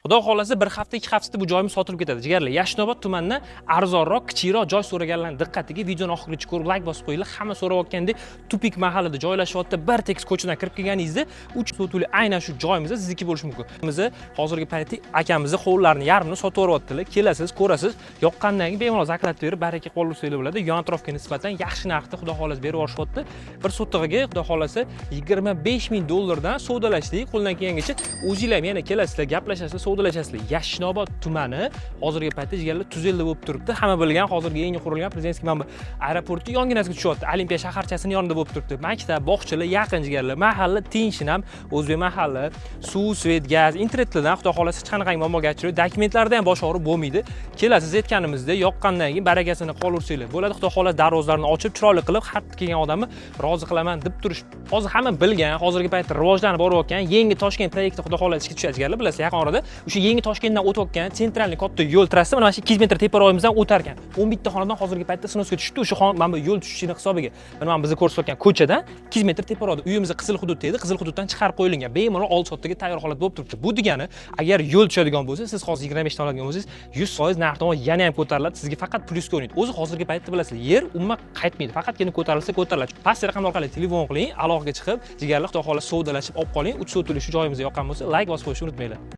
Xudo xohlasa, bir hafta, 2 haftada bu joyimiz sotilib ketadi, jigarlar. Yashnobod tumanidan arzonroq, kichikroq joy so'raganlarning diqqatiga, videoni oxirigacha ko'rib, layk bosib qo'yinglar. Hamma so'rayotgandek, тупик mahallada joylashyapti. Bir tekis ko'chadan kirib kelganingizda 3 sotixli aynan shu joyimiz sizniki bo'lishi mumkin. Bizni hozirgi paytda akamizni hovlilarini yarmini sotib yuboryaptilar. Kelasiz, ko'rasiz, yoqqandan keyin bemalol закладка berib, baraka qilib olsanglar bo'ladi. Yon atrofga nisbatan yaxshi narxda, xudo xohlasa, berib yuborishyapti. Bir sotig'iga, xudo xohlasa, 25 000 dollardan savdolashdik. Qo'ldan kelgangacha o'zinglar ham yana kelasizlar, gaplashasizlar, savdolashasizlar. Yashnobod tumani hozirgi paytda, jigarlar, Tuzelda bo'lib turibdi. Hamma bilgan, hozirgi yangi qurilgan президентский mana bu aeroportni yonginasiga tushyapti, Olimpiya shaharchasini yonida bo'lib turibdi. Maktab, bog'chalar yaqin, jigarlar. Mahalla tinch ham, o'zbek mahalla. Suv, свет, gaz, internetlardan, xudo xohlasa, hech qanaqangi muammoga uchraydi. Dokumentlarda ham bosh og'riq bo'lmaydi. Kelasiz, aytganimizda, yoqqandan keyin barakasini qolvursanglar bo'ladi. Xudo xohlasa, darvozalarini ochib, chiroyli qilib, har kelgan odamni rozi qilaman deb turish. Hozir hamma bilgan, hozirgi paytda rivojlanib borayotgan yangi Toshkent proyekti, xudo xohlasa, ishga tushadi, jigarlar. Bilasiz, yaqin orada o'sha yangi Toshkentdan o'tayotgan центральный katta yo'l, trassa mana shu 200 metr teparog'imizdan o'tar ekan. 11 ta xonadon hozirgi paytda снос ga tushdi o'sha mana bu yo'l tushishini hisobiga. Mana bizni ko'rsatayotgan ko'chadan 200 metr teparoqda uyimiz qizil hududda edi, qizil hududdan chiqarib qo'yilgan, bemalol oldi sotdiga tayyor holat bo'lib turibdi. Bu degani, agar yo'l tushadigan bo'lsa, siz hozir 25 ta oladigan bo'lsangiz, 100% narx navo yana ham ko'tariladi, sizga faqat plyusga o'ynaydi. O'zi hozirgi paytda, bilasizlar, yer umuman qaytmaydi, faqatgina ko'tarilsa ko'tariladi. Past raqamlar orqali telefon qiling, aloqaga chiqib, jigarlar, xudo xohlasa, savdolashib olib qoling. 3 sotixli shu joyimizga yoqqan bo'lsa, layk bosib qo'yishni unutmanglar.